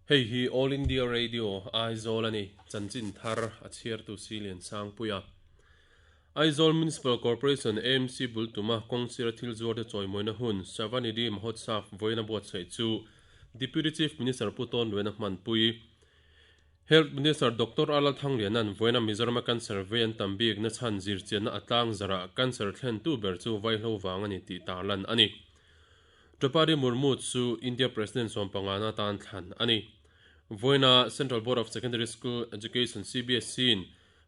Hei hi All India Radio, Aizawl a ni, chanchin thar a chhiartu Silian Sangpuia. Aizawl Municipal Corporation, AMC, bul tuma kawngsira thil zuarte chawimawina hun Savanidhi Mahotsav vawiin a buatsaih chu Deputy Chief Minister Pu Tawn Luena hmanpui. Health Minister Doctor Alal Thangliana'n vawiina Mizorama cancer vei an tam bik na chhan zirchianna a tlang zarah cancer thlentu ber chu vaihlo vang a ni tih tarlan a ni. Draupadi Murmu chu India President sawmpangana atan thlan a ni. Vawiina Central Board of Secondary School Education, CBSE, in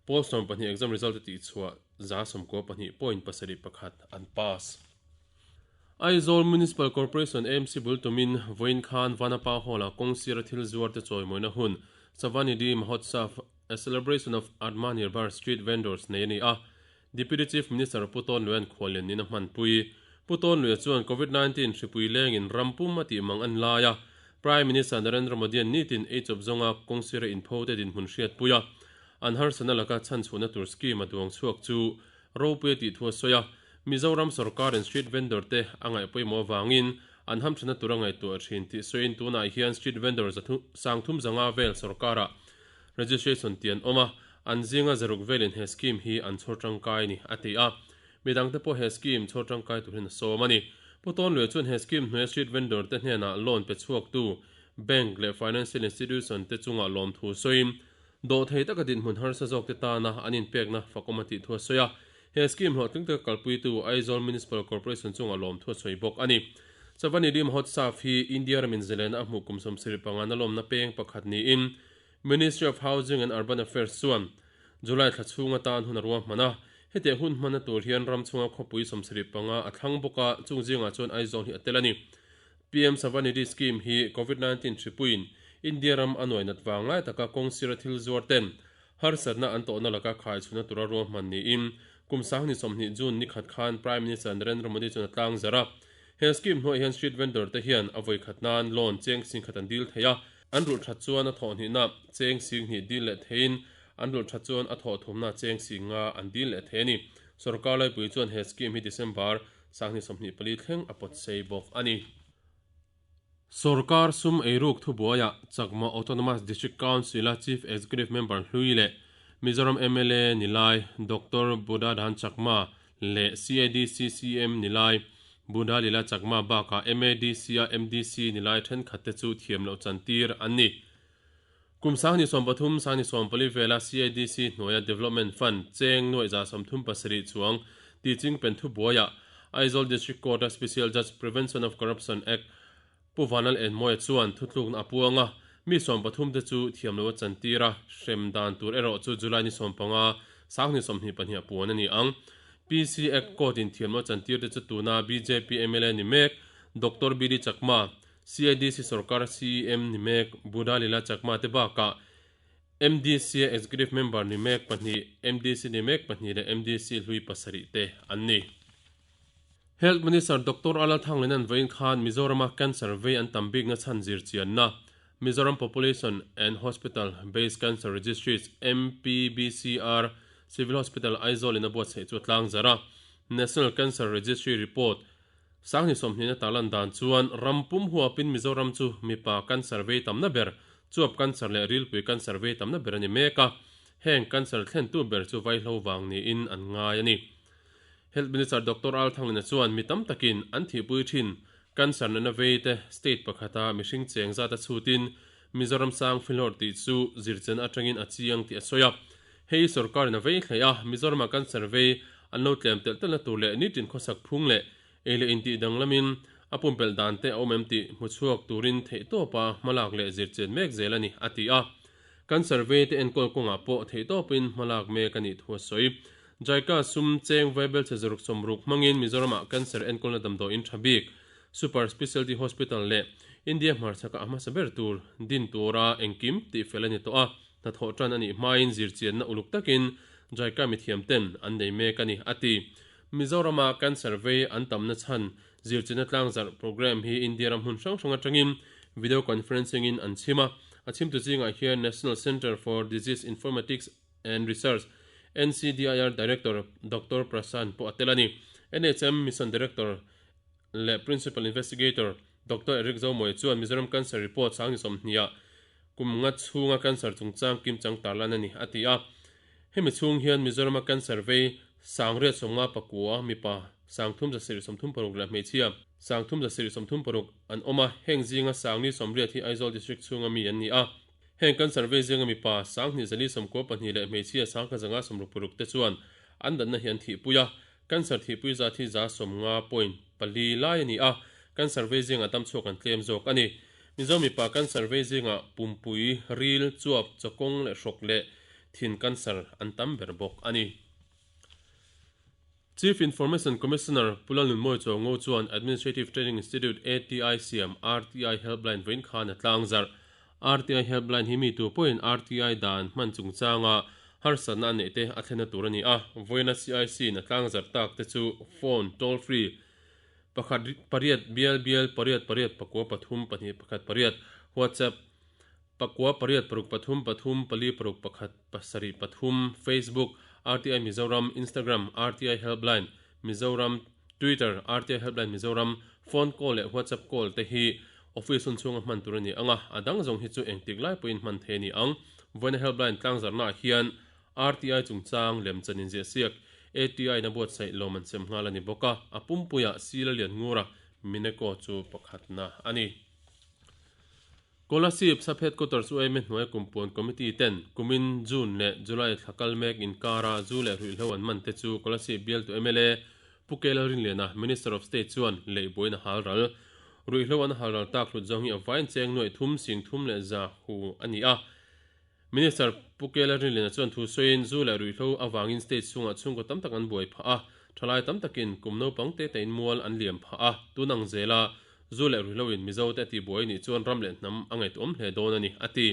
Pawl 12 exam result a tihchhuah 92.71% an pass. Aizawl Municipal Corporation, AMC, bul tumin vawiin khan Vanapa Hall-ah kawng sira thil zuarte chawimawina hun Savanidhi Mahotsav, A Celebration of Atmanirbhar Street Vendors nei a ni a. Deputy Chief Minister Pu Tawn Luia'n khuallian nin a hmanpui. Pu Tawn Luia chuan Covid 19 hripui lengin ram pum a tih mang an lai a, Prime Minister Narendra Modi-a'n nitin eichawp zawnga kawng sira inpho te dinhmun hriatpui a, an harsatna laka chhanchhuahna tur scheme a duang chhuak chu ropui a tih thu a sawi a. Mizoram sorkarin street vendor te a ngaih pawimawh avangin an hamthatna tur a ngaihtuah thin tih sawiin tunah hian street vendor sangthum zanga vel sorkarah registration tih an awm a, an zinga zaruk velin he scheme hi an chhawr tangkai ni, a ti a. Midangte pawh he scheme chhawr tangkai turin a sawm a ni. Pu Tawnluia chuan he scheme hnuaia street vendor te hnenah loan pe chhuaktu bank leh financial institution te chungah lawmthu sawiin dawhthei taka dinhmun harsa zawkte tana an inpekna fakawm a tih thu a sawi a. He scheme hlawhtling taka kalpuitu Aizawl Municipal Corporation chungah lawmthu a sawi bawk a ni. Chavanidhi Mahotsav hi India ramin zalena a hmuh kum 75 na lawmna peng pakhat niin Ministry of Housing and Urban Affairs chuan July thla chhung atan hun a ruahman a. Hetiang hun hmanna tur hian ram chhunga khawpui 75 a thlang bawk a, chung zingah chuan Aizawl hi a tel a ni. PM Savanidhi Scheme hi Covid 19 hripuiin India ram a nuai nat vang lai taka kawng sira thil zuar ten harsatna an tawhna laka khai chhunna tura ruahman niin kum 2020 June ni khat khan Prime Minister Narendra Modi chuan a tlang zarh a. He scheme hnuaiah hian street vendor te hian a vawi khat nan loan cheng sing khat an dil thei a, an rulh that chuan a thawh hnihna cheng sing hnih dil leh theiin an rulh that chuan a thawh thumna cheng sing nga an dil leh thei a ni. Sorkar laipui chuan he scheme hi December 2024 thleng a pawt sei bawk a ni. Sorkar sum eiruk thubuaiah Chakma Autonomous District Council-a Chief Executive Member hlui leh Mizoram mla nilai Doctor Budhadhan Chakma leh CADC CM nilai Budha Lila Chakma bakah MADC-a MDC nilai thenkhatte chu thiam loh chantir an ni. Kum 2013, 2014 vela CADC hnuaia Development Fund cheng nuaih 37 chuang tihching pen thubuaiah Aizawl District Court-a Special Judge Prevention of Corruption Act Pu Vanlal Enmawia chuan thutlukna a puang a, mi 13 te chu thiam lo a chantir a, hrem dan tur erawh chu July ni 15, 2022 a puan a ni ang. PC Act Court in thiam lo a chantir te chu tuna bjp mla ni mek Doctor BD Chakma, CADC sorkar CEM ni mek Buddha Lila Chakma te bakah MDC-a Executive Member ni mek pahnih, MDC ni mek pahnih leh MDC hlui pasarih te an ni. Health Minister Doctor Alal Thanglina'n vawiin khan Mizorama cancer vei an tam bikna chhan zir chianna Mizoram Population and Hospital Based Cancer Registries, MPBCR, Civil Hospital Aizawl in a buatsaih chu a tlang zarh a. National Cancer Registry report 2020 a tarlan dan chuan ram pum huapin Mizoram chu mipa cancer vei tamna ber, chuap cancer leh rilpui cancer vei tamna ber a ni mek a, heng cancer thlentu ber chu vaihlo vang niin an ngai a ni. Health Minister Doctor Al Thanglina chuan mi tam takin an thihpui thin cancer nana vei te state pakhata mihring cheng zat a chhutin Mizoram sang filawr tih chu zirchen atangin a chiang tih a sawi a. Hei sorkarin a vei hle a, Mizorama cancer vei an lo tlem telh telhna tur leh nitin khawsak phung leh ei leh intih danglamin a pumpelh dan te a awm em tih hmuchhuak turin theihtawpa hmalak leh zirchen mek zel a ni, a ti a. Cancer vei te enkawl kawngah pawh theihtawpin hmalak mek a nih thu a sawi. Jaika sum cheng vaibel chhe zaruk sawmruk hmangin Mizoramah cancer enkawlna damdawiin tha bik, Super Specialty Hospital leh India hmarchhaka a hmasa ber tur din tura engkim tihfel a ni tawh a. Hnathawh tan a nih hmain zirchianna uluk takin Jaika mithiam ten an nei mek a ni, a ti. Mizorama cancer vei an tamna chhan zirchianna tlangzarh programme hi India ram hmun hrang hrang atangin video conferencing in an chhim a. A chhimtu zingah hian National Centre for Disease Informatics and Research, NCDIR, Director Doctor Prasant pawh a tel a ni. NHM Mission Director leh Principal Investigator Doctor Eric Zomoe chuan Mizoram Cancer Report 2020 ah. Kum nga chhunga cancer chungchang kimchang tarlan a ni, a ti a. Hemi chhung hian Mizorama cancer vei 859, mipa 3736 leh hmeichhia 3736 an awm a, heng zinga 480 hi Aizawl District chhunga mi an ni a. Heng cancer vei zinga mipa 2492 leh hmeichhia 1166 te chuan an danna hi an thihpui a, cancer thihpui zat hi 50.4 lai a ni a, cancer vei zingah damchhuak an tlem zawk a ni. Mizo mipa cancer vei zingah pumpui, ril, chuap, chawkawng leh hrawk leh thin cancer an tam ber bawk a ni. Chief Information Commissioner Pu Lalnunmawi Chawngo chuan Administrative Training Institute, ATI, siam RTI Helpline vawiin khan a tlang zarh. RTI Helpline hi mi tu pawhin RTI dan hman chungchanga harsatna a neih te a thlenna tur a ni a, vawiina CIC in a tlang zarh tak te chu phone toll free pakhat pariat bial bial pariat pariat pakua pathum pahnih pakhat pariat, WhatsApp pakua pariat paruk pathum pathum pali paruk pakhat pasarih pathum, Facebook, RTI Mizoram, Instagram, RTI Helpline, Mizoram, Twitter, RTI Helpline Mizoram, phone call leh WhatsApp call te hi office hun chhunga hman tur a ni ang a, a dang zawng hi chu engtik lai pawhin hman thei a ni ang. Vawiina Helpline tlangzarhnaah hian RTI chungchang lemchan inziahsiak ATI-in a buatsaih lawm an sem nghal a ni bawk a, a pumpuiah Sila Lianngura Mineko chu pakhatna a ni. Kolasib Sub Headquarters UAM hnuai kumpuan Committee ten kumin June leh July thla kal mek inkara zu leh ruihhlo an man te chu Kolasib bialtu mla Pu K Lalrinliana, Minister of State chuan lehbuain a hal ral. Ruihhlo an hal ral tak hlut zawng hi a vain cheng nuaih thum sing thum leh za hu a ni a. Minister Pu K Lalrinliana chuan thu sawiin zu leh ruihhlo avangin state chhungah chhungkaw tam tak an buai phah a, thalai tam takin kum naupang te tein mual an liam phah a, tun ang zela zu leh ruihhloin Mizo te a tihbuai nih chuan ram leh hnam a ngaihtuahawm hle dawn a ni, a ti.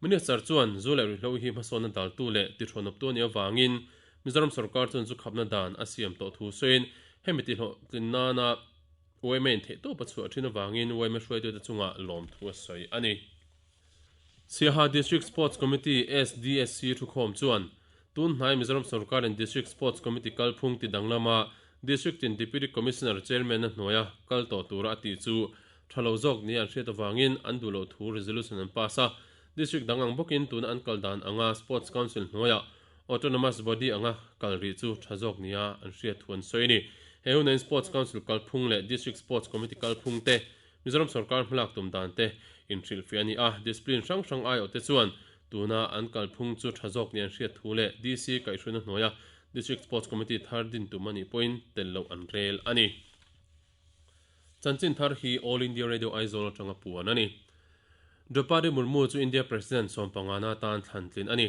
Minister chuan zu leh ruihhlo hi hmasawnna daltu leh tihrawnawptu a nih avangin Mizoram sorkar chuan zu khapna dan a siam tawh thu sawiin hemi tihhlawhtlin nana yma in theihtawp a chhuah thin avangin yma hruaitute chungah lawmthu a sawi a ni. Siaha District Sports Committee, SDSC, thukhawm chuan tun hnai Mizoram sorkarin District Sports Committee kalphung ti danglama District in Deputy Commissioner Chairman-a hnuaia kal tawh tura a tih chu tha lo zawk nia an hriat avangin an duh loh thu resolution an pass a. District dang ang bawkin tuna an kal dan anga Sports Council hnuaia Autonomous Body anga kal rih chu tha zawk nia an hriat thu an sawi a ni. He hunain Sports Council kalphung leh District Sports Committee kalphung te Mizoram sorkar hmalak tum dan te inhrilhfiah a ni a, discipline hrang hrang aiawh te chuan tuna an kalphung chu tha zawk nia an hriat thu leh DC kaihhruaina hnuaia District Sports Committee thar din tum a nih pawhin tel loh an rel a ni. Chanchin thar hi All India Radio Aizawl atanga puan a ni. Draupadi Murmu chu India President sawmpangana atan thlan tlin a ni.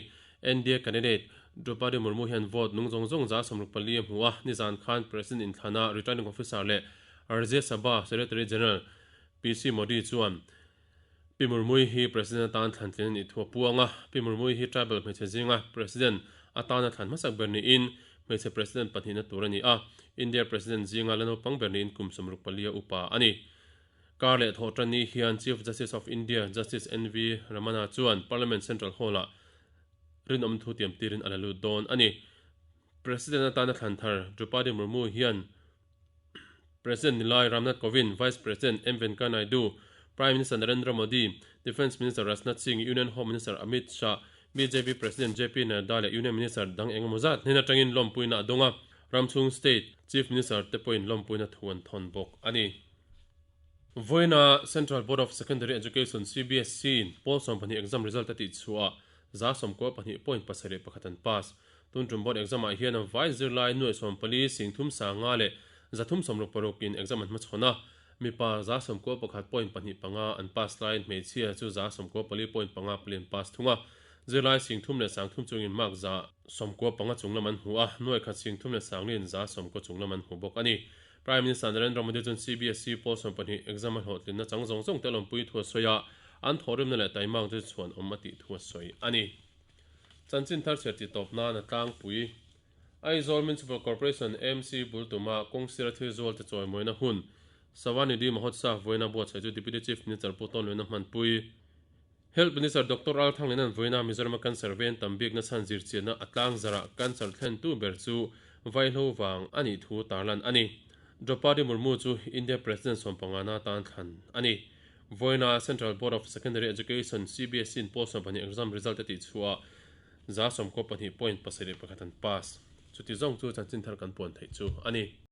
NDA candidate Draupadi Murmu hian vote nung zawng zawng 64 a hmu a, nizan khan President inthlana Returning Officer leh Rajya Sabha Secretary General PC Modi chuan Pi Murmui hi President atan thlan tlin a nih thu a puang a. Pi Murmui hi tribal hmeichhe zinga President atana thlan hmasak ber niin hmeichhe President pahnihna tur a ni a. India President zinga la naupang ber niin kum 64 a upa a ni. Kar leh thawh tan ni hian Chief Justice of India Justice NV Ramana chuan Parliament Central Hall-ah rinawm thu tiam tirin a la lut dawn a ni. President atana thlan thar Draupadi Murmu hian President Nilai Ramnath Kovind, Vice President M Venkaiah Naidu, Prime Minister Narendra Modi, Defence Minister Rajnath Singh, Union Home Minister Amit Shah, bjp President JP Nadda leh Union Minister dang engemaw zat hnen atangin lawmpuina a dawng a, ramchhung State Chief Minister te pawhin lawmpuina thu an thawn bawk a ni. Vawiina Central Board of Secondary Education, CBSE, in pawl 12 exam result a tihchhuah 97.71 an pass. Tun tum board exam ah hian an vai zirlai nuaih 14 singthum sanga leh 366 in exam an hmachhawn a, mipa 91.25 an pass laiin hmeichhia chu 94.54 an pass thung a, zirlai singthum leh sangthum chungin mark 95 chung lam an hmu a, nuaih khat singthum leh sanglin 90 chung lam an hmu bawk a ni. Prime Minister Narendra Modi chuan CBSE pawl 12 exam a hlawhtlinna chang zawng zawng te lawmpui thu a sawi a, an thawhrimna leh taimak te chu chhuan awm a tih thu a sawi a ni. Chanchin thar chhiar tih tawp nan a tlangpui. Aizawl Municipal Corporation, AMC, bul tuma kawngsira thil zual te chawimawina hun, Savanidhi Mahotsav vawiina buatsaih chu Deputy Chief Minister Pu Tawnluina hmanpui. Health Minister Doctor Al Thanglina'n vawiina Mizorama cancer ven tam bikna chhan zirchianna a tlangzarah cancer thlentu ber chu vaihlo vang a nih thu tarlan a ni. Draupadi Murmu chu India President sawmpangana tan thlan a ni. Vawiina Central Board of Secondary Education, CBSE, in pawl 12 exam result a tihchhuah 112.71 an pass. Chuti zawng chu chanchin thar kan puan theih chu a ni.